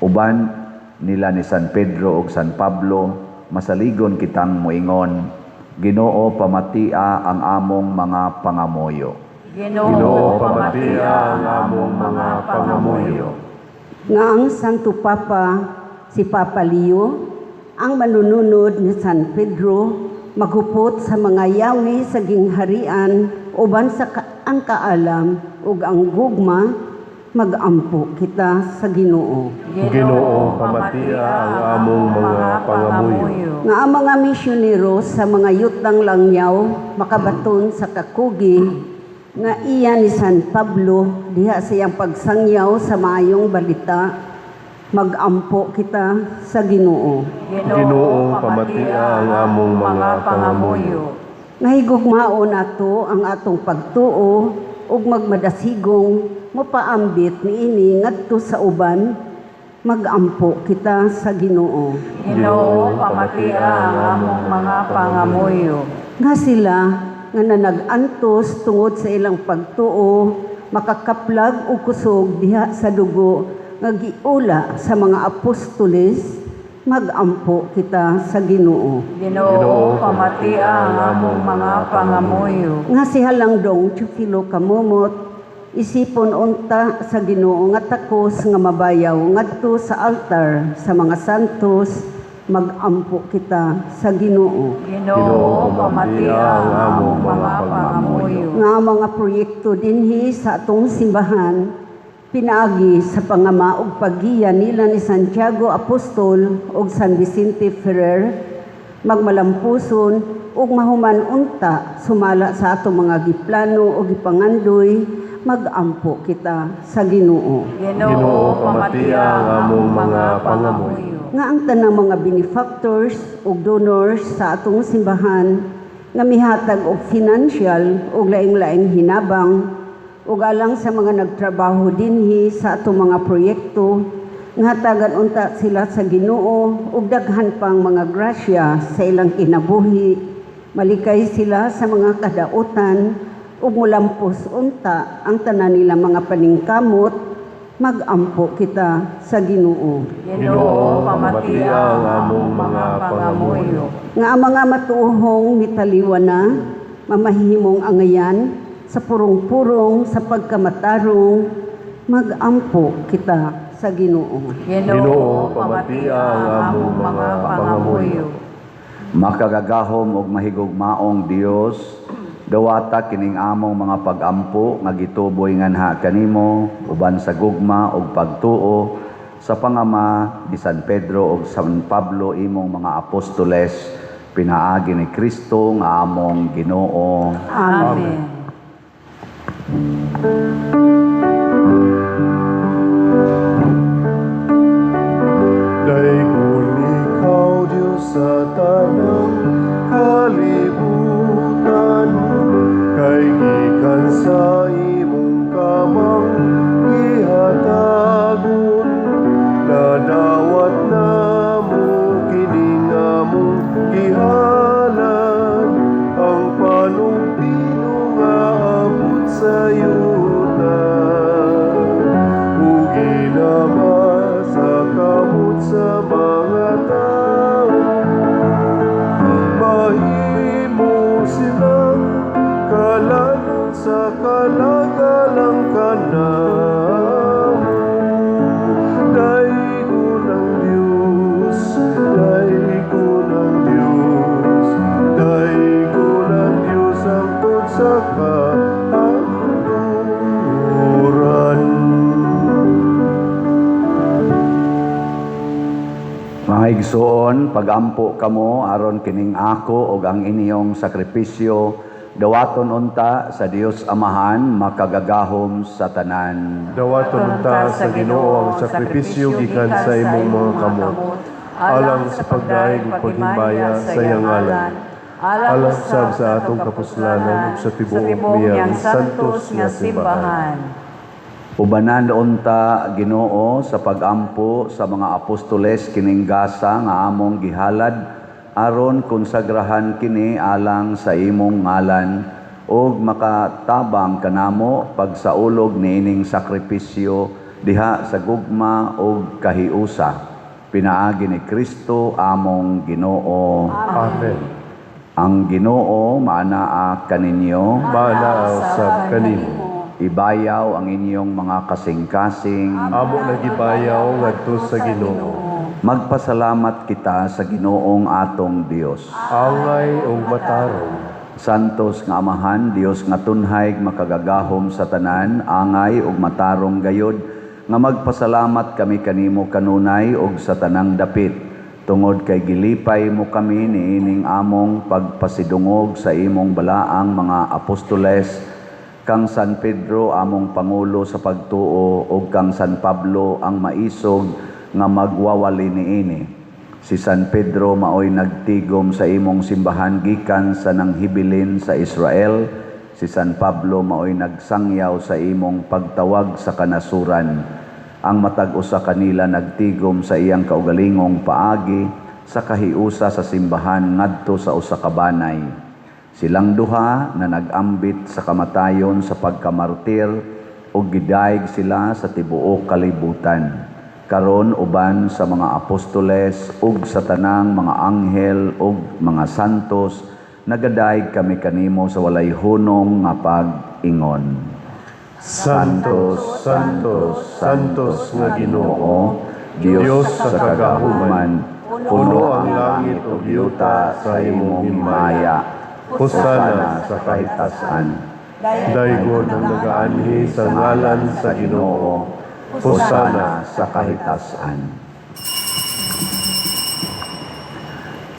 Uban nila ni San Pedro ug San Pablo, masaligon kitang moingon, "Ginoo, pamatia ang among mga pangamuyo." Ginoo, pamatia ang among mga pangamuyo. Nga ang Santo Papa, si Papa Leo, ang manununod ni San Pedro, maghupot sa mga yawi sa gingharian uban sa ang kaalam ug ang gugma, magampo kita sa Ginoo. Ginoo, pamatia ang among mga pangamuyo. Nga ang mga misyonero sa mga yutang langyaw makabaton sa kakugi nga iya ni San Pablo diha sa iyang pagsangyaw sa maayong balita, magampo kita sa Ginoo. Ginoo, pamatia ang among mga pangamuyo. Nga higugmaon nato ang atong pagtuo ug magmadasigong mopaambit niini ngadto sa uban, magampo kita sa Ginoo. Ginoo, pamatia ang among mga pangamuyo. Nga sila nga nanag-antos tungod sa ilang pagtuo makakaplag og kusog diha sa dugo nga giula sa mga apostoles, magampo kita sa Ginoo. Ginoo, pamatia ang among mga pangamuyo. Nga si Halangdong Teofilo Camomot isipon unta sa Ginoo nga takos nga mabayaw ngadto sa altar sa mga santos, Magampo kita sa Ginoo. Ginoo, pamatia ang among mga pangamuyo. Nga mga proyekto dinhi sa atong simbahan pinaagi sa pangama ug paggiya nila ni Santiago Apostol ug San Vicente Ferrer magmalampuson ug mahuman unta sumala sa atong mga giplano ug gipangandoy. Magampo kita sa Ginoo. Ginoo, pamatia ang among mga pangamuyo. Nga ang tanang mga benefactors ug donors sa atong simbahan nga mihatag og financial ug laing-laing hinabang ug alang sa mga nagtrabaho dinhi sa atong mga proyekto, nga hatagan unta sila sa Ginoo ug daghan pang mga grasya sa ilang kinabuhi, malikay sila sa mga kadautan ug mulampos unta ang tanan nila mga paningkamot. Magampo kita sa Ginoo. Ginoo, pamatia ang among mga pangamuyo. Nga ang mga matuohong mitaliwa na mamahimong angayan sa purong-purong sa pagkamatarong. Magampo kita sa Ginoo. Ginoo, pamatia ang among mga pangamuyo. Makagagahom ug mahigugmaong Dios, dawata kining among mga pagampo nga gituboy nganha kanimo uban sa gugma ug pagtuo sa pangama ni San Pedro ug San Pablo, imong mga apostoles, pinaagi ni Kristo nga among Ginoo. Amen. Daygon ikaw, Diyos, sa tanang kalibutan, kay gikan sa imong kamang gihatagon, nadawat namo kining among gihalad, ang panugpino nga abot sa yuta ug ginama sa kamot sa mga tao, mahimo silang kalanon sa kalagalang kanamo. Daygon ang Diyos, daygon ang Diyos, daygon ang Diyos hangtod sa kahangturan. Mga igsoon, pagampo kamo aron kining ako ug ang inyong sakripisyo dawaton unta sa Dios Amahan makagagahom sa tanan. Dawaton unta sa Ginoo ang sakripisyo gikan sa imong mga kamot, alang sa pagdayeg ug paghimaya sa iyang ngalan, alang sab sa atong kapuslanan ug sa tibuok niyang santos nga simbahan. Ubanan unta, Ginoo, sa pagampo sa mga apostoles kining gasa nga among gihalad aron konsagrahan kini alang sa imong ngalan ug makatabang kanamo pagsaulog niining sakripisyo diha sa gugma ug kahiusa, pinaagi ni Kristo among Ginoo. Amen. Ang Ginoo maanaa kaninyo. Maanaa usab kanimo. Ibayaw ang inyong mga kasing-kasing. Amo nagibayaw ngadto sa Ginoo. Magpasalamat kita sa Ginoong atong Dios. Angay ug matarong. Santos nga Amahan, Dios nga tunhay makagagahom sa tanan, angay ug matarong gayod nga magpasalamat kami kanimo kanunay ug sa tanang dapit, tungod kay gilipay mo kami niining among pagpasidungog sa imong balaang mga apostoles, kang San Pedro among pangulo sa pagtuo ug kang San Pablo ang maisog nga magwawali niini. Si San Pedro maoy nagtigom sa imong simbahan gikan sa nanghibilin sa Israel. Si San Pablo maoy nagsangyaw sa imong pagtawag sa kanasuran. Ang matag usa kanila nagtigom sa iyang kaugalingong paagi sa kahiusa sa simbahan ngadto sa usa ka banay. Silang duha na nag-ambit sa kamatayon sa pagkamartir ug gidayeg sila sa tibuok kalibutan. Karon uban sa mga apostoles ug sa tanang mga anghel ug mga santos, nagadayeg kami kanimo sa walay hunong nga pag-ingon. Santos, Santos, Santos nga Ginoo, Dios Dios sa sa kagahuman, kagahuman. Puno ang langit ug yuta sa imong himaya. Hosana sa kahitasan. Daygon ang nagaanhi sa ngalan sa Ginoo. Hosana sa kahitasan.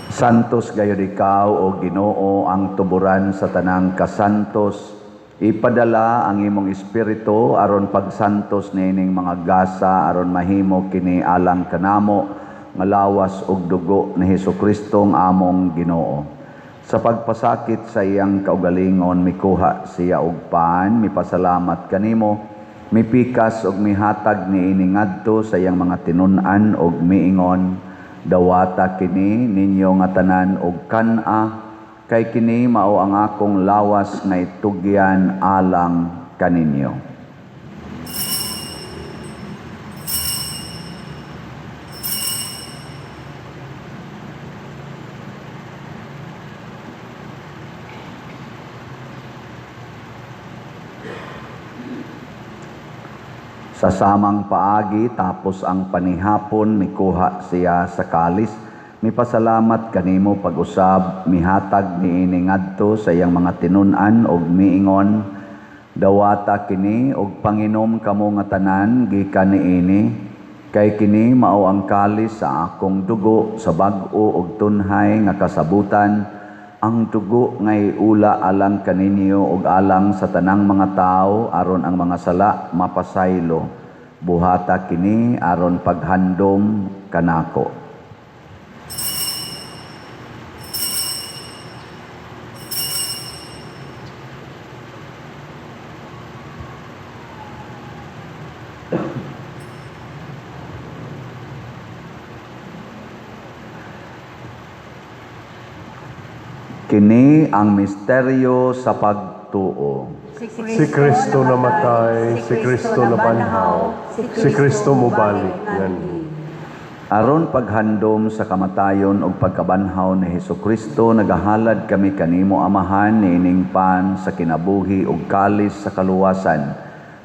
Santos gayud ikaw o Ginoo ang tuburan sa tanang kasantos. Ipadala ang imong espiritu aron pagsantos niining mga gasa aron mahimo kini alang kanamo nga lawas ug dugo ni Hesukristo ang among Ginoo. Sa pagpasakit sa iyang kaugalingon mikuha siya og pan, mipasalamat kanimo, mipikas ug mihatag niini ngadto sa iyang mga tinun-an ug miingon, dawata kini ninyo nga tanan og kan-a, kay kini mao ang akong lawas nga itugyan alang kaninyo. Sa samang paagi, tapos ang panihapon, mikuha siya sa kalis, mipasalamat kanimo pag-usab, mihatag niini ngadto sa iyang mga tinun-an og miingon, dawata kini og panginom kamo nga tanan gikan niini, kay kini mao ang kalis sa akong dugo sa bag-o og tunhay nga kasabutan, ang dugo ngay ula alang kaninyo og alang sa tanang mga tawo aron ang mga sala mapasaylo. Buhata kini aron paghandom kanako. Kini ang misteryo sa pagtuo. Si Kristo namatay, si Kristo nabanhaw, si Kristo mobalik nganhi. Aron paghandom sa kamatayon ug pagkabanhaw ni Hesukristo, nagahalad kami kanimo Amahan niining pan sa kinabuhi ug kalis sa kaluwasan.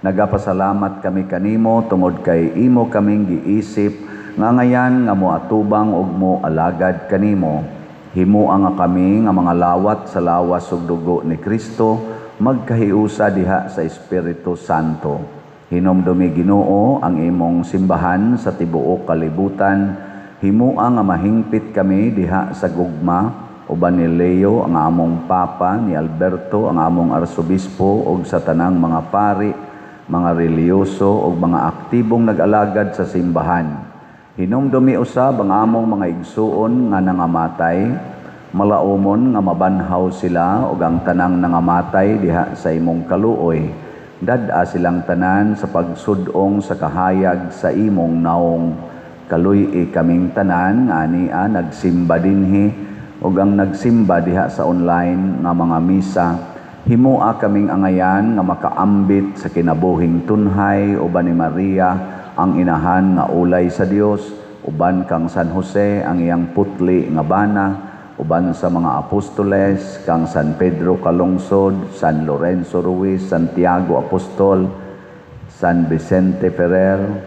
Nagapasalamat kami kanimo tungod kay imo kaming giisip nga ngayan nga moatubang ug moalagad kanimo. Himua nga kami nga mga lawat sa lawas ug dugo ni Kristo, magkahiusa diha sa Espiritu Santo. Hinumdumi Ginoo ang imong simbahan sa tibuok kalibutan. Himua nga mahingpit kami diha sa gugma uban ni Leo ang among Papa, ni Alberto ang among Arsobispo ug sa tanang mga pari, mga relihiyoso ug mga aktibong nag-alagad sa simbahan. Hinumdumi usab ang among mga igsuon nga nangamatay, malaumon nga mabanhaw sila ug ang tanang nangamatay diha sa imong kaluoy. Dad-a silang tanan sa pagsudong sa kahayag sa imong naong. Kaluy-i kaming tanan nga ania nagsimba dinhi ug ang nagsimba diha sa online nga mga misa. Himua kaming angayan nga makaambit sa kinabuhing tunhay uban ni Maria ang inahan nga ulay sa Dios, uban kang San Jose ang iyang putli nga bana, uban sa mga apostoles kang San Pedro Calungsod, San Lorenzo Ruiz, Santiago Apostol, San Vicente Ferrer,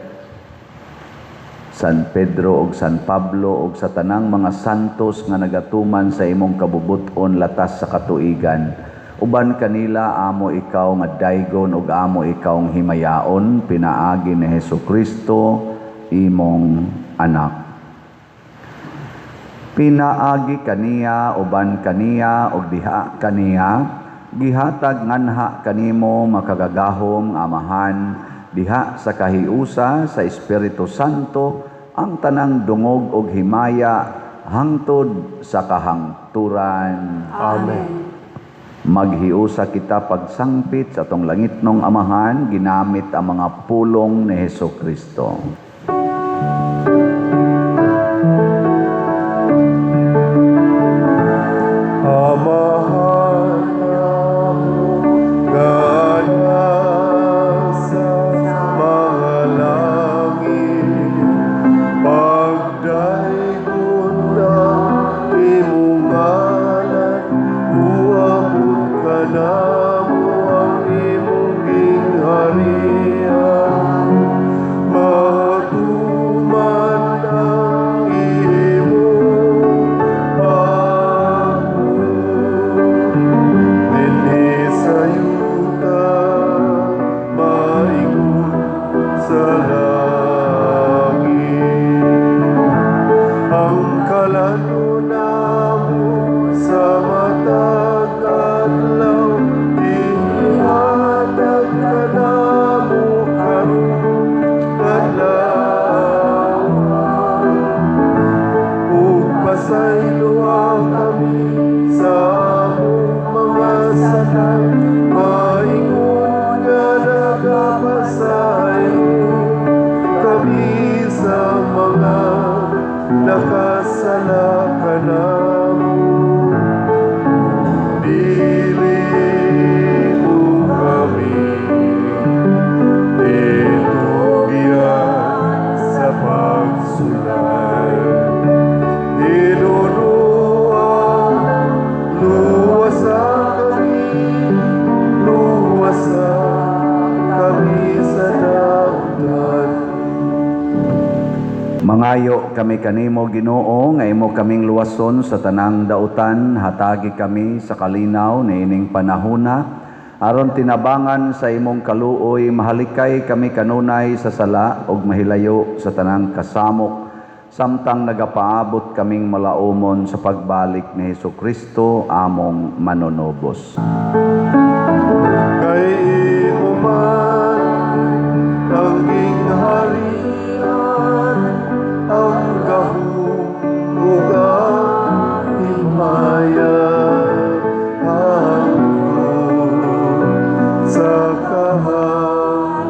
San Pedro ug San Pablo ug sa tanang mga santos nga nagatuman sa imong kabubut-on latas sa katuigan. Uban kanila amo ikaw nga daygon ug amo ikaw himayaon pinaagi ni Hesukristo imong anak. Pinaagi kaniya uban kaniya ug diha kaniya gihatag nganha kanimo makagagahom nga Amahan diha sa kahiusa sa Espiritu Santo ang tanang dungog ug himaya hangtod sa kahangturan. Amen. Maghiusa kita pagsangpit sa atong langitnong Amahan ginamit ang mga pulong ni Hesukristo. Amahan namo nga nasa mga langit, pagdaygon ang imong ngalan, muabot kanamo ang imong gingharian. langit. Ang kalan-on namo sa matag adlaw, ihatag kanamo karong adlaw. Ug pasayloa kami sa among mga sala, maingon nga nagapasaylo kami sa mga nakasala kanamo. Dili mo kami itugyan sa pagsulay. Ginoo, luwasa kami, luwasa kami sa dautan. Mangayo kami kanimo, Ginoo, nga imo kaming luwason sa tanang dautan. Hatagi kami sa kalinaw niining panahona aron tinabangan sa imong kaluoy mahalikay kami kanunay sa sala ug mahilayo sa tanang kasamok samtang nagapaabot kaming malaumon sa pagbalik ni Hesus Kristo among manunubos. Kay imo man ang gingharian, ang gahom ug ang himaya, hangtod sa kahangturan.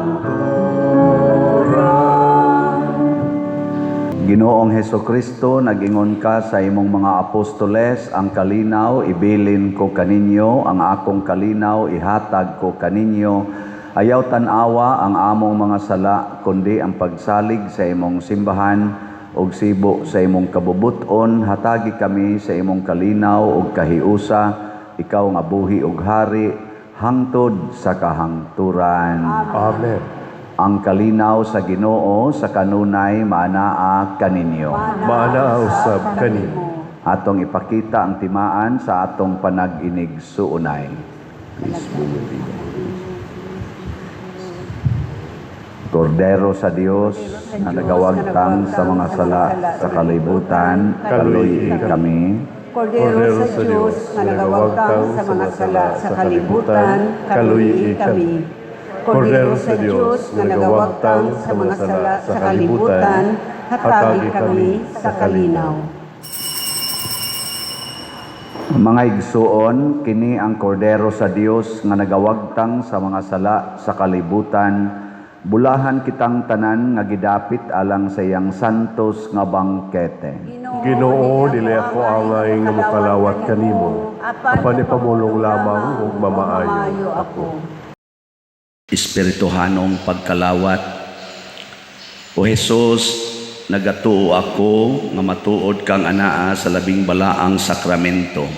Ginoong Heso Kristo, nagingon ka sa imong mga apostoles, "Ang kalinaw ibilin ko kaninyo, ang akong kalinaw ihatag ko kaninyo. Ayaw tan-awa ang among mga sala, kundi ang pagsalig sa imong simbahan ug sibo sa imong kabubuton, hatagi kami sa imong kalinaw ug kahiusa, ikaw nga buhi ug hari hangtod sa kahangturan." Amen. Ang kalinaw sa Ginoo sa kanunay maanaa kaninyo. Maanaa usab kanimo. Atong ipakita ang timaan sa atong panag-inigsuonay. Please move your video. Kordero sa Dios na nagawagtang sa mga sala sa kalibutan, kaluy kami. Kordero sa Diyos nga nagawagtang sa mga sala sa kalibutan, kaluy kami. Kordero sa Diyos nga nagawagtang sa mga sala sa kalibutan, hatagi kami sa kalinaw. Mga igsuon, kini ang Kordero sa Dios nga nagawagtang sa mga sala sa kalibutan. Bulahan kitang tanan nga gidapit alang sa iyang santos nga bangkete. Ginoo, dili ako angay nga mokalawat kanimo, apan ipamulong lamang ug mamaayo ako. Espirituhanong pagkalawat. O Jesus, nagatuo ako nga matuod kang anaa sa labing balaang sakramento.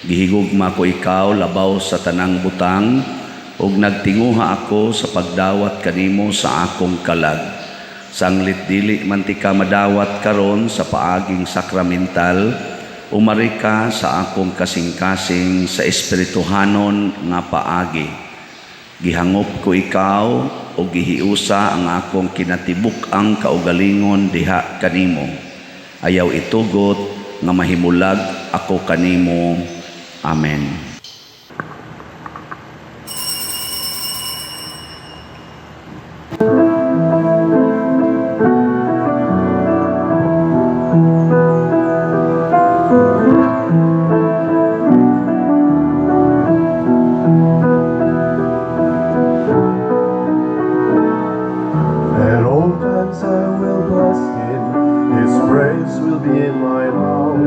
Gihigugma ko ikaw labaw sa tanang butang ug nagtinguha ako sa pagdawat kanimo sa akong kalag. Sanglit dili man tika madawat karon sa paaging sakramental, umari ka sa akong kasing-kasing sa espirituhanon nga paagi. Gihangop ko ikaw o gihiusa ang akong kinatibuk-ang kaugalingon diha kanimo. Ayaw itugot nga mahimulag ako kanimo. Amen. At all times I will bless him, his praise will be in my mouth.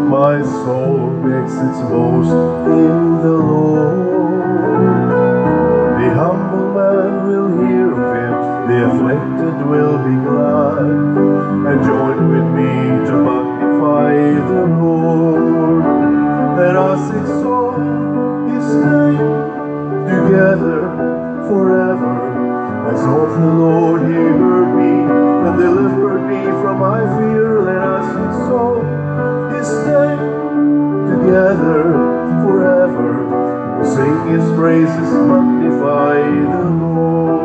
My soul makes its boast in the Lord. The humble man will hear of him, the afflicted will be glad, and join with me to magnify the Lord. Let us exalt his name together forever. Exalt the Lord, he heard me and delivered me from my fear. Let us exalt his name together forever. Sing his praises, magnify the Lord.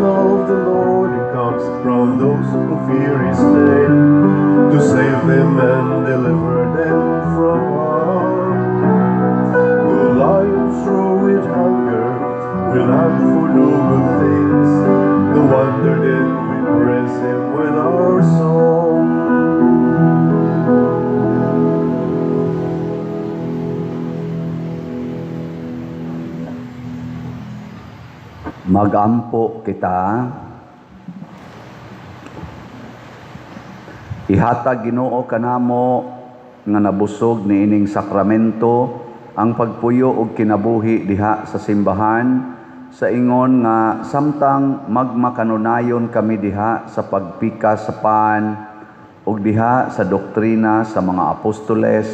of the Lord encamps round those who fear his name, to save them and deliver them from harm. The lions roar with hunger, we lack for no good things. No wonder then we praise him with our song. Magampo kita. Ihatag Ginoo kanamo nga nabusog niining sakramento ang pagpuyo og kinabuhi diha sa simbahan sa ingon nga samtang magmakanunayon kami diha sa pagpikas sa pan ug diha sa doktrina sa mga apostoles,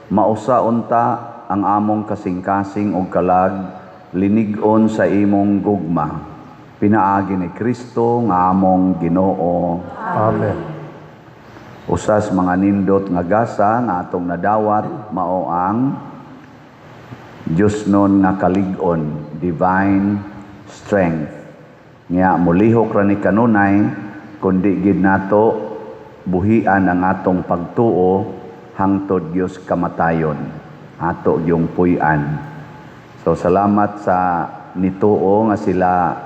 mausa unta ang among kasing-kasing ug kalag linig-on sa imong gugma. Pinaagi ni Kristo nga among Ginoo. Amen. Usas mga nindot nga gasa nga atong nadawat mao ang Diyos nun nga kalig-on, divine strength. Nga mulihok ra ni kanunay kundi gid nato buhian ang atong pagtuo hangtod Dios kamatayon. Ato gyung puy-an. So salamat sa nituo nga sila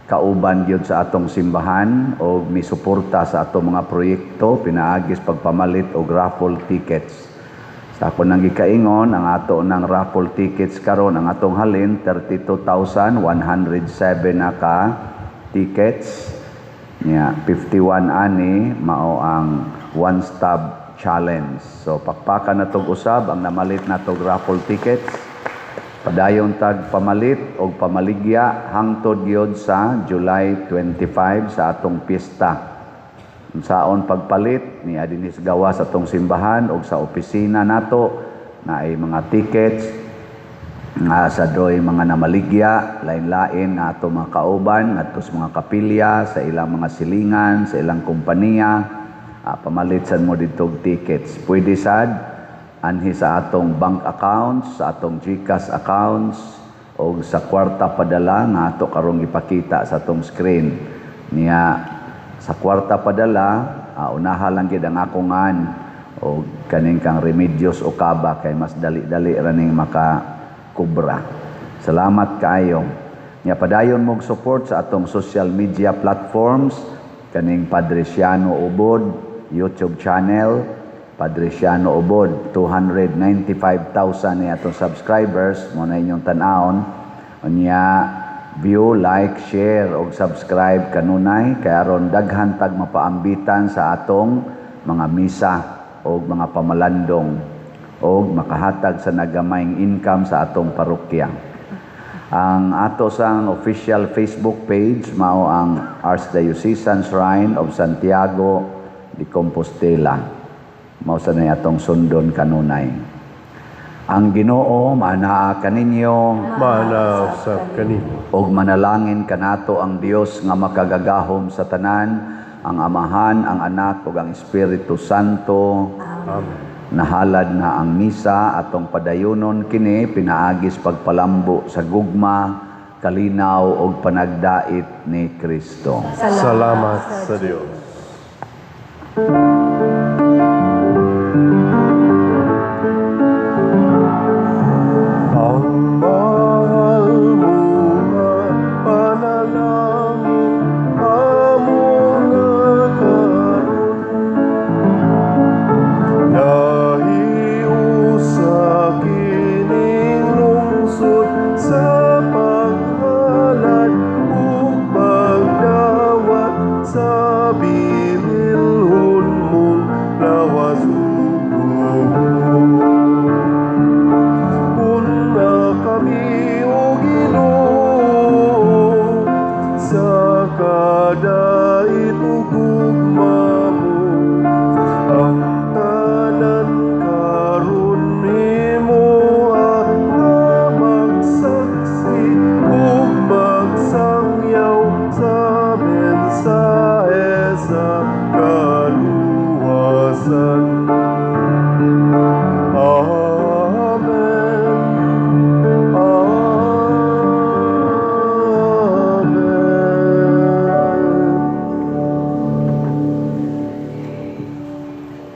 kauban gyud sa atong simbahan og misuporta sa atong mga proyekto pinaagis pagpamalit og raffle tickets. Sa ako nang gikaingon, ang ato ng raffle tickets karon ang atong halin 32,107 na ka tickets. Nya 51 ani mao ang one stop challenge. So pakpakan na tog usab ang namalit na tog raffle tickets. Padayon tag pamalit og pamaligya hangtod gyud sa July 25 sa atong piyesta. Unsaon pagpalit niya dinhi sa gawas atong simbahan og sa opisina nato na ay mga tickets nga sa doy mga namaligya lain-lain nga ato mga kauban ngadto sa mga kapilya sa ilang mga silingan sa ilang kompanya, pamalit sad mo didto og tickets. Pwede sad anhi sa atong bank accounts, sa atong GCash accounts o sa kwarta padala nga ato karong ipakita sa atong screen. Niya sa kwarta padala, unaha lang gid ang akong ngan o kaning kang Remedios Okaba kay mas dali-dali ra ning makakubra. Salamat kaayo. Nya padayon mog support sa atong social media platforms kaning Padre Siano Ubod YouTube channel, Padre Siano Ubod, 295,000 ni atong subscribers mo na inyong tan-awon. Unya view, like, share og subscribe kanunay kay aron daghan tag mapaambitan sa atong mga misa og mga pamalandong og makahatag sa nagamayng income sa atong parokya. Ang ato sang official Facebook page mao ang Archdiocesan Shrine of Santiago de Compostela. Mao sa na atong sundon kanunay. Ang Ginoo maanaa kaninyo, Maanaa usab kanimo. Og manalangin kanato ang Dios nga makagagahom sa tanan, ang Amahan, ang Anak ug ang Espiritu Santo. Amen. Nahalad na ang misa atong padayunon kini pinaagis pagpalambo sa gugma, kalinaw ug panagdait ni Kristo. Salamat sa Dios.